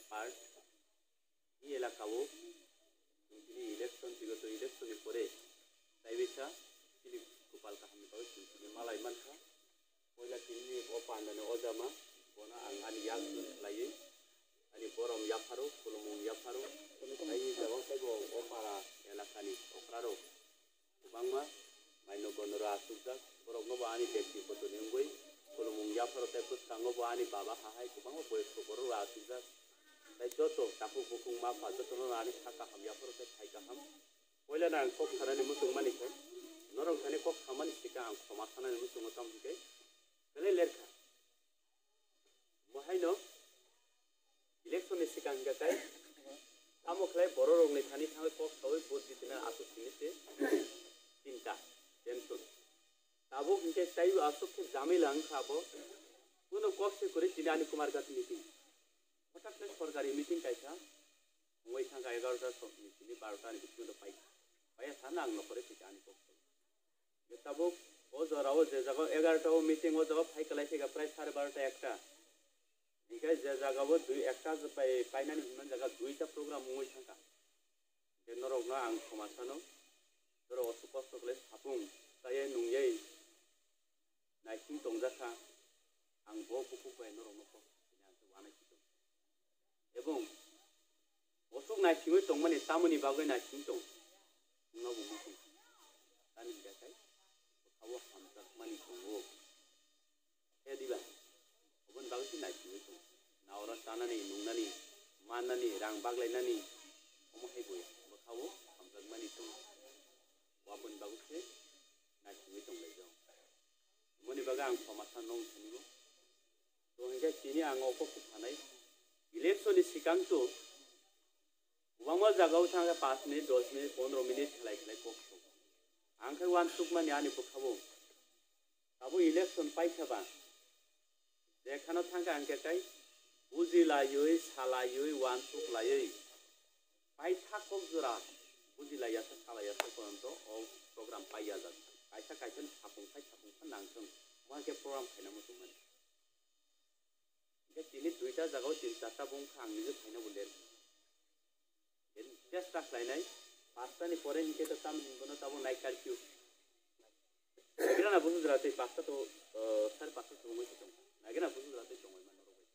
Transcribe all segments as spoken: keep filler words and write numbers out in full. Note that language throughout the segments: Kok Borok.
part. I elaka o chwng tini election, bigoto election ni pore taiwisa chini kopal kaham ni bagwi chwng tini malai mankha. Poila tini o panda ni ojama, bono ang ani yak khlaiwi ani borom yapharo, khulumung yapharo. Tei jagao teibo o para elaka ni okra rok kwbangma maino gono rok achukjak. Borokno bo ani bekti poto ni wngwi khulumung yapharo tei bwskango bo ani baba hahai kwbangma boyosok borok rok achukjak. Tei joto takhuk bukhuk ma pha jotono ani kha kaham yapharo tei phai kaham. Poilano ang kok sanani muchung mani khe, norok thani kok samani sika ang khoma sanani muchungo tamo hwnkhe belai lerkha. Bo haino election ni sikang hwnkhe tei tamo khlai borok rokni thani thangwi kok sawi vote di tini aswk simi se chinta, tension. Tabuk hwnkhe tei aswk khe jamila wngkha abo. Kuno kok se kwrwi tini ani Kumarghat meeting. Hothat khe sorkari meeting kaisa wngwi thangkha egarota ni tini barota ni bisingo pai. Paiya sana ang nokore phikha ani kok. Tabuk o jora o je jaga o egarota o meeting o jaga phai kwlai phikha prai sare barota ekta. Hinkhe je jaga o dui ekta pai painani hinmani jaga duita program wngwi thangkha. Je norokno ang khoma sano, norok aswk kosto khlai sapung chayai nungyai naising tongjakha, ang bo bukhuk bai norokno kosto khaina ang khe uanaising tong. Ebong bosok naisingwi tongmani tamoni bagwi naising tong, wngna bo muchung kha. Tamni hwnkhe bwkha-o hamjakmani tongo. Khe diba? Oboni bagwi se naisingwi tongo. Naora chanani, nungnani, mannani, rang baglainani, omo hai bo ya. Bwkha-o hamjakmani tongo. Aboni bagwi se naisingwi tonglaijak. Aboni bagwi ang khoma sa nong thanigo. To hwnkhe tini ang o kok sanai. Election ni sikang to kwbangma jaga o thangkhe panch minute, dos minute, pondro minute khlai khlai kok song. Ang khe uansukmani ani bwkha-o. Abo election paikha ba, jekhano thangkha hwnkhe tei buji laiwi, salaiwi, uansuk laiwi, paitha kok jora buji laiyasa, salaiyasa poronto o program paiyajak. Kaisa kaisa ni sapung khai sapung kha nangthwng, bo hai khe program khaina muchungmani. Hingke tini duita jaga o tin charta bung kha ang niji phaina bo len. Chesta khlainai, pasta ni pore hingke to tam hinbono tabo night curfew. Nagrana busu jora tei pasta to, eh, sare pasta to wngwi se tongo. Nagrana busu jora tei tongwi mano rogwi.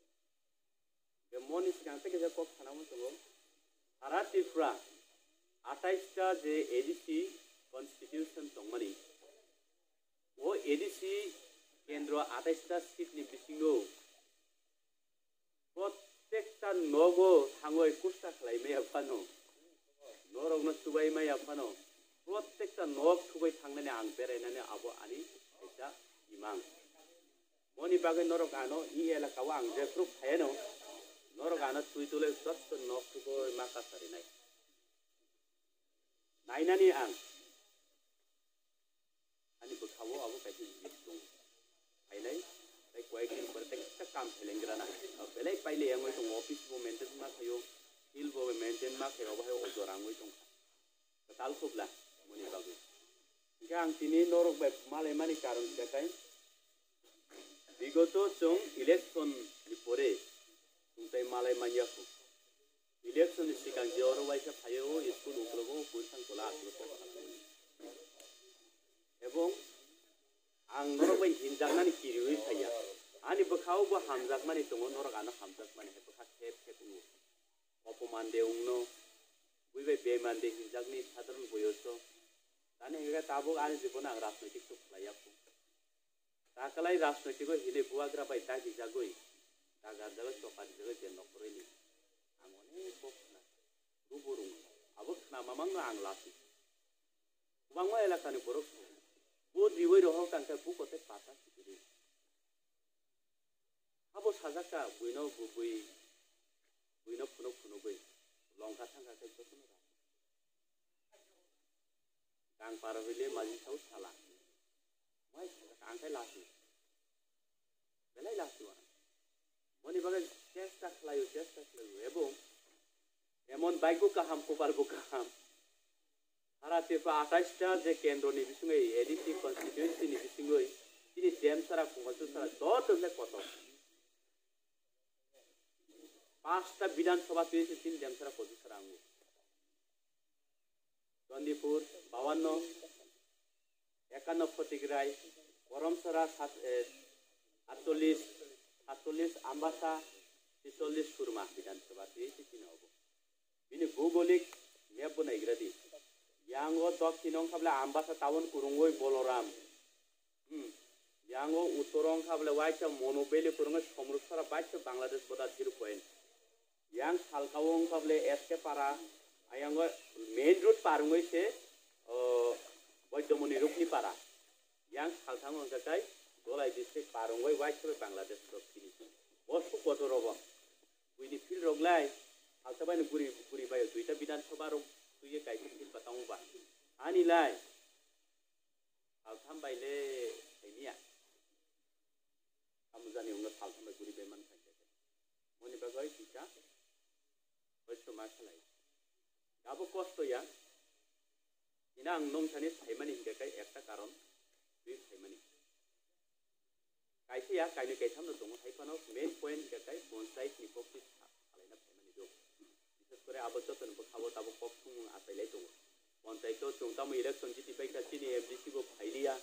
Hingke moni sikang tei kisa kok sana wngwi tongo. Sara Tripura atais ta je A D C constitution tongmani. O A D C kendro atais ta seat ni bisingo protekta nogo thangwi kusta khlai maya phano, norokno chubai maya phano, protekta nok thugwi thangnani ang berainani abo ani kaisa imang. Moni bagwi norok ano i elaka o ang jephru phaiano, norok ano twi tule joto nok thugwi ma kasarinai. Nainani ang. Ani bwkha-o abo kaisa jik tongo. Phailai, tei koyek din pore tei kisa kam phailenggrana. Belai pailai wngwi tongo, office bo maintain ma khaio, field bo maintain ma khaio, obo hai o jora wngwi tongkha. Kwtal khobla, moni bagwi. Hingkhe ang tini norok bai malaimani karon khe tai, bigoto chwng election ni pore chwng tai malai manya kho. Election ni sikang je oro waisa phaio, o school uklogo o puisang tola aswk kok khalanani. Ebong ang norok bai hinjaknani kiriwi phaiya. Ani bwkha-o bo hamjakmani tongo, norok ano hamjakmani hai bwkha khep khep wngo. Opoman de wngno, bui bai beman de hinjakni sadharon boyoso. Tani hingkhe tabuk ani jibono ang rajnoitik tok khlaiya kho. Takalai rajnoitiko hinwi bubagra bai dagijagwi, dagarjagwi, chokarijagwi je nokhorwi ni. Ang onek kok khna, rubur wng, abo khna mamangno ang lasi. Kwbangma elakani borok vote riwi rohor tangkhe buko tei pata sikiri. Abo sajak kha buino bui, buino phunuk phunugwi longkha thangkha khe jotono rang. Kang para hwile maji sao sala. Mai sala kang kai lasi. Belai lasi wana. Moni bagai chesta khlaio, chesta khlaio. Ebong emon baigo kaham, kopal bo kaham. Sara Tripura atais ta je kendro ni bisingoi, A D C constituency ni bisingoi, chini Demsara, Kongsasara, joto le kotor. Pasta Bidhan Sabha twi se chini Demsara Kochusara ango. Chandipur bawanno, ekanno Photigrai, Koramsara sat-, eh, atchollis, satchollis Ambasa, chisollis Surma Bidhan Sabha twi se chini obo. Bini bhugolik map bo naigra di. Yango dokhin wngkha bole Ambasa town kwrwngwi Boloram. Hmm. Yango uttor wngkha bole waisa Monu Valley kwrwngwi Somrup sara baisa Bangladesh border zero point. Yang salka wngkha bole S K para, ayango main road par wngwi se, o, Boidomoni Rukni para. Yang salka wngkha kai Golai district par wngwi waisa Bangladesh rok sini. Bo suk kotor rogo. Buini field rok lai, salsa bai no guri, guri bai o duita Bidhan Sabha rok twi ye kaisa field ba tongo ba. Ani lai, saltham bai le thai niya. Tamo jani wngno saltham bai guri bai man kha khe. Moni bagwi kisa, kosto ma khalai. Abo kosto ya. Ina ang nung thani saimani hinkhe kai ekta karon, twi saimani. Kaisa ya, kainwi kaithamno tongo, hai phano main point hinkhe kai panchayat ni kok twi sa-, salaina phaimani do. Bishes kore abo jotoni bwkhao tabuk kok thumung achailai tongo. Panchayat o chwng tamo election jiti paikha, chini M D C bo phailiya,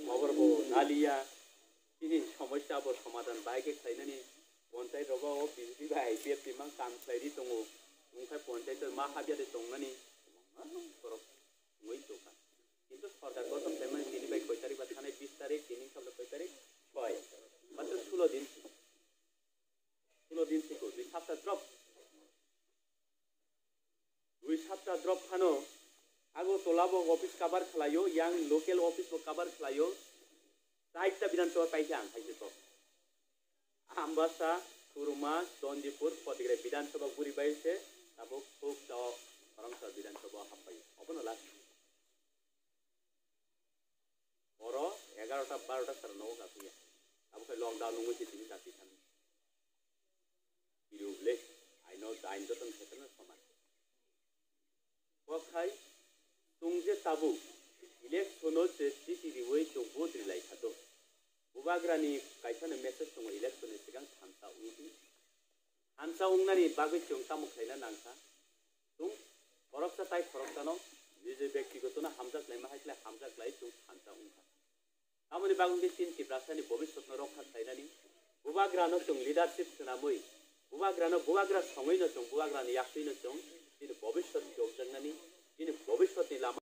khobor bo naliya, chini somosya bo somadhan bahai khe khlainani panchayat rogo o B J P bai I P F T mang kam khlaidi tongo, wngkha panchayat o ma habya de tongnani, borok wngwi tongkha. Kintu sorkar gothon khlaimani tini bai koi tarik ba thanai bis tarik, tini wngkha bole koi tarik? Soi. Matro sulo din. Sulo din siko, dui sapta drop. Dui sapta drop phano Agartala bo office cover khlaio, yang local office bo cover khlaio. Chaita Bidhan Sabha paikha ang khaisiko. Ambasa, Kurma, Chandipur, Photigrai Bidhan Sabha guri bai se, tabuk thuk tao Khoroksa Bidhan Sabha happai. Obono last. Oro egarota barota sara nogo kakuya. Abo khe lockdown wngwi se tini kati thani. Kiru ble, aino, ain jotono khetorno soman. Kok khai, chwng je tabuk election-o je chiti riwi chwng vote rilai kha do. Bubagrani kaisano message tongo election-ni swkang thansa wngdi. Thansa wngnani bagwi chwng tamo khlaina nangkha? Chwng khoroksa tai khoroksano nije byaktigotono hamjak laima hai khlai hamjak lai chwng thansa wngkha. Aboni bagwi khe chini Tiprasani bobiswtno rokha khlainani, bubagrano chwng leadership swnamwi, bubagrano bubagra songwino chwng bubagrani yaktwino chwng chini bobiswt jokjaknani, chini bobiswtni lama